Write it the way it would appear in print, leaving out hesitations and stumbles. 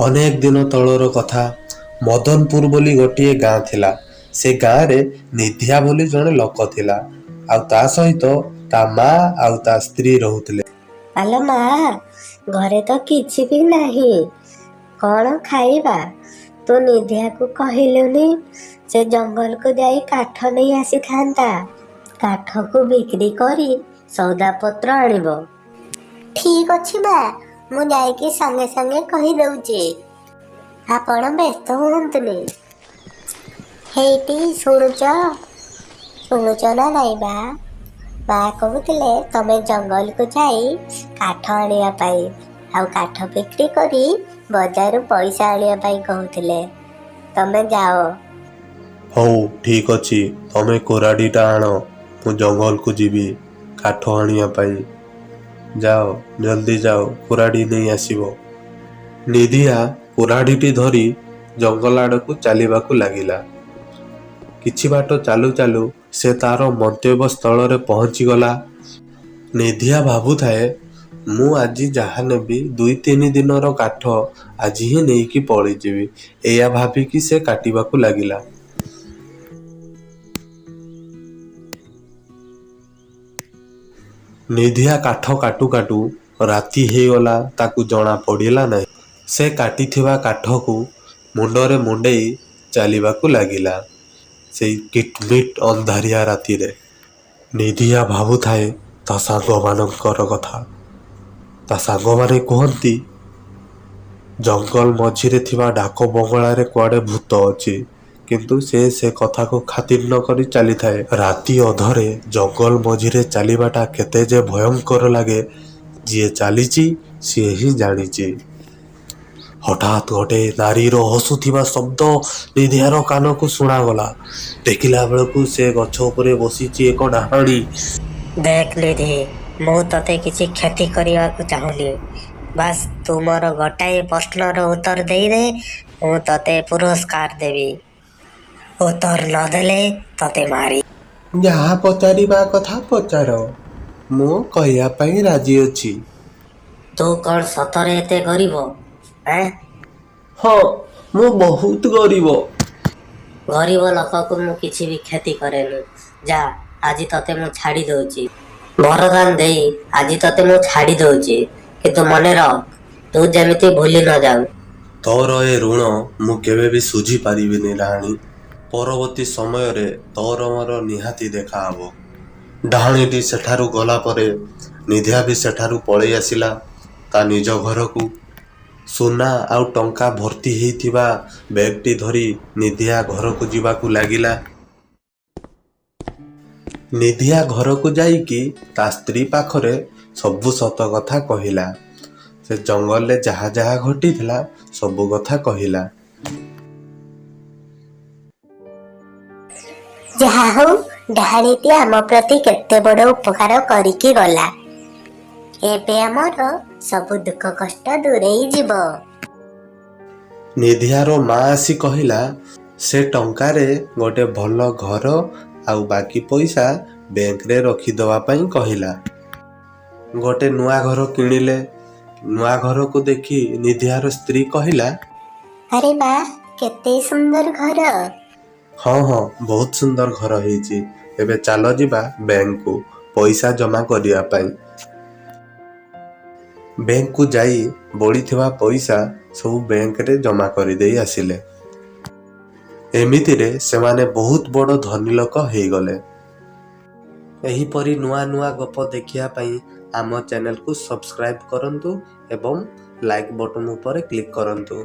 ଅନେକ ଦିନ ତଳର କଥା। ମଦନପୁର ବୋଲି ଗୋଟିଏ ଗାଁ ଥିଲା। ସେ ଗାଁରେ ନିଧିଆ ବୋଲି ଜଣେ ଲୋକ ଥିଲା, ଆଉ ତା ସହିତ ତା ମା ଆଉ ତା ସ୍ତ୍ରୀ ରହୁଥିଲେ। ଆଲୋ ମା, ଘରେ ତ କିଛି ବି ନାହିଁ, କ'ଣ ଖାଇବା? ତୁ ନିଧିଆକୁ କହିଲୁନି, ସେ ଜଙ୍ଗଲକୁ ଯାଇ କାଠ ନେଇ ଆସିଥାନ୍ତା। କାଠକୁ ବିକ୍ରି କରି ସଉଦାପତ୍ର ଆଣିବ। ଠିକ ଅଛି ମା, ମୁଁ ଯାଇକି ସାଙ୍ଗେ ସାଙ୍ଗେ କହିଦେଉଛି, ଆପଣ ବ୍ୟସ୍ତ ହୁଅନ୍ତୁନି। ହେଇଟି ଶୁଣୁଛ, ଶୁଣୁଛ ନା ନାଇଁ ବା? ମା କହୁଥିଲେ ତମେ ଜଙ୍ଗଲକୁ ଯାଇ କାଠ ଆଣିବା ପାଇଁ ଆଉ କାଠ ବିକ୍ରି କରି ବଜାରରୁ ପଇସା ଆଣିବା ପାଇଁ କହୁଥିଲେ। ତମେ ଯାଅ। ହଉ, ଠିକ ଅଛି, ତମେ କୁରାଢ଼ୀଟା ଆଣ, ମୁଁ ଜଙ୍ଗଲକୁ ଯିବି କାଠ ଆଣିବା ପାଇଁ। ଯାଅ, ଜଲ୍ଦି ଯାଅ, କୁରାଢ଼ୀ ନେଇ ଆସିବ। ନିଧିଆ କୁରାଢ଼ୀଟି ଧରି ଜଙ୍ଗଲ ଆଡ଼କୁ ଚାଲିବାକୁ ଲାଗିଲା। କିଛି ବାଟ ଚାଲୁ ଚାଲୁ ସେ ତାର ଗନ୍ତବ୍ୟ ସ୍ଥଳରେ ପହଞ୍ଚିଗଲା। ନିଧିଆ ଭାବୁଥାଏ, ମୁଁ ଆଜି ଯାହା ନେବି 2-3 ଦିନର କାଠ ଆଜି ହିଁ ନେଇକି ପଳେଇଯିବି। ଏଇଆ ଭାବିକି ସେ କାଟିବାକୁ ଲାଗିଲା। ନିଧିଆ କାଠ କାଟୁ କାଟୁ ରାତି ହେଇଗଲା, ତାକୁ ଜଣା ପଡ଼ିଲା ନାହିଁ। ସେ କାଟିଥିବା କାଠକୁ ମୁଣ୍ଡରେ ମୁଣ୍ଡେଇ ଚାଲିବାକୁ ଲାଗିଲା ସେଇ କିଟମିଟ ଅନ୍ଧାରିଆ ରାତିରେ। ନିଧିଆ ଭାବୁଥାଏ ତା ସାଙ୍ଗମାନଙ୍କର କଥା। ତା ସାଙ୍ଗମାନେ କୁହନ୍ତି, ଜଙ୍ଗଲ ମଝିରେ ଥିବା ଡାକ ବଙ୍ଗଳାରେ କୁଆଡ଼େ ଭୂତ ଅଛି। କିନ୍ତୁ ସେ ସେ କଥାକୁ ଖାତିର ନ କରି ଚାଲିଥାଏ। ରାତି ଅଧରେ ଜଙ୍ଗଲ ମଝିରେ ଚାଲିବାଟା କେତେ ଯେ ଭୟଙ୍କର ଲାଗେ, ଯିଏ ଚାଲିଛି ସିଏ ହିଁ ଜାଣିଛି। ହଠାତ୍ ଗୋଟେ ନାରୀର ହସୁଥିବା ଶବ୍ଦ ନିଧିଆର କାନକୁ ଶୁଣାଗଲା। ଦେଖିଲା ବେଳକୁ ସେ ଗଛ ଉପରେ ବସିଛି ଏକ ଡାହାଣୀ। ଦେଖ ନିଧି, ମୁଁ ତତେ କିଛି କ୍ଷତି କରିବାକୁ ଚାହୁଁନି। ବାସ୍, ତୁ ମୋର ଗୋଟାଏ ପ୍ରଶ୍ନର ଉତ୍ତର ଦେଇଦେ, ମୁଁ ତତେ ପୁରସ୍କାର ଦେବି। ଉତ୍ତର ନଦେଲେ ତତେ ମାରି ଯାହା ପଚାରିବା କଥା ପଚାର, ମୁଁ କହିବା ପାଇଁ ରାଜି ଅଛି। ତୁ କ'ଣ ସତରେ ଏତେ ଗରିବ? ଏଁ? ହଁ, ମୁଁ ବହୁତ ଗରିବ। ଗରିବ ଲୋକକୁ ମୁଁ କିଛି ବି କ୍ଷତି କରେନି। ଯା, ଆଜି ତତେ ମୁଁ ଛାଡ଼ି ଦଉଛି। ବରଦାନ ଦେଇ ଆଜି ତତେ ମୁଁ ଛାଡ଼ି ଦଉଛି, କିନ୍ତୁ ମନେ ରଖ, ତୁ ଯେମିତି ଭୁଲି ନ ଯାଉ। ତୋର ଏ ଋଣ ମୁଁ କେବେ ବି ଶୁଝି ପାରିବିନି ଡାହାଣୀ। ପରବର୍ତ୍ତୀ ସମୟରେ ତୋର ମୋର ନିହାତି ଦେଖାହବ। ଡାହାଣୀଟି ସେଠାରୁ ଗଲା ପରେ ନିଧିଆ ବି ସେଠାରୁ ପଳେଇ ଆସିଲା ତା ନିଜ ଘରକୁ। ସୁନା ଆଉ ଟଙ୍କା ଭର୍ତ୍ତି ହେଇଥିବା ବ୍ୟାଗଟି ଧରି ନିଧିଆ ଘରକୁ ଯିବାକୁ ଲାଗିଲା। ନିଧିଆ ଘରକୁ ଯାଇକି ତା ସ୍ତ୍ରୀ ପାଖରେ ସବୁ ସତ କଥା କହିଲା। ସେ ଜଙ୍ଗଲରେ ଯାହା ଯାହା ଘଟିଥିଲା, ସବୁ କଥା କହିଲା। ଯାହା ହଉ, ଡାହାଣୀଟି ଆମ ପ୍ରତି କେତେ ବଡ଼ ଉପକାର କରିକି ଗଲା। ଏବେ ଆମର ସବୁ ଦୁଃଖ କଷ୍ଟ ଦୂରେଇ ଯିବ। ନିଧିଆର ମା ଆସି କହିଲା, ସେ ଟଙ୍କାରେ ଗୋଟେ ଭଲ ଘର ଆଉ ବାକି ପଇସା ବ୍ୟାଙ୍କରେ ରଖିଦେବା ପାଇଁ କହିଲା। ଗୋଟେ ନୂଆ ଘର କିଣିଲେ। ନୂଆ ଘରକୁ ଦେଖି ନିଧିଆର ସ୍ତ୍ରୀ କହିଲା, ଆରେ ବା, କେତେ ସୁନ୍ଦର ଘର! ହଁ, ବହୁତ ସୁନ୍ଦର ଘର ହେଇଛି। ଏବେ ଚାଲ ଯିବା ବ୍ୟାଙ୍କକୁ ପଇସା ଜମା କରିବା ପାଇଁ। ବ୍ୟାଙ୍କକୁ ଯାଇ ବଳିଥିବା ପଇସା ସବୁ ବ୍ୟାଙ୍କରେ ଜମା କରିଦେଇ ଆସିଲେ। ଏମିତିରେ ସେମାନେ ବହୁତ ବଡ଼ ଧନୀ ଲୋକ ହେଇଗଲେ। ଏହିପରି ନୂଆ ନୂଆ ଗପ ଦେଖିବା ପାଇଁ ଆମ ଚ୍ୟାନେଲକୁ ସବସ୍କ୍ରାଇବ୍ କରନ୍ତୁ ଏବଂ ଲାଇକ୍ ବଟନ୍ ଉପରେ କ୍ଲିକ୍ କରନ୍ତୁ।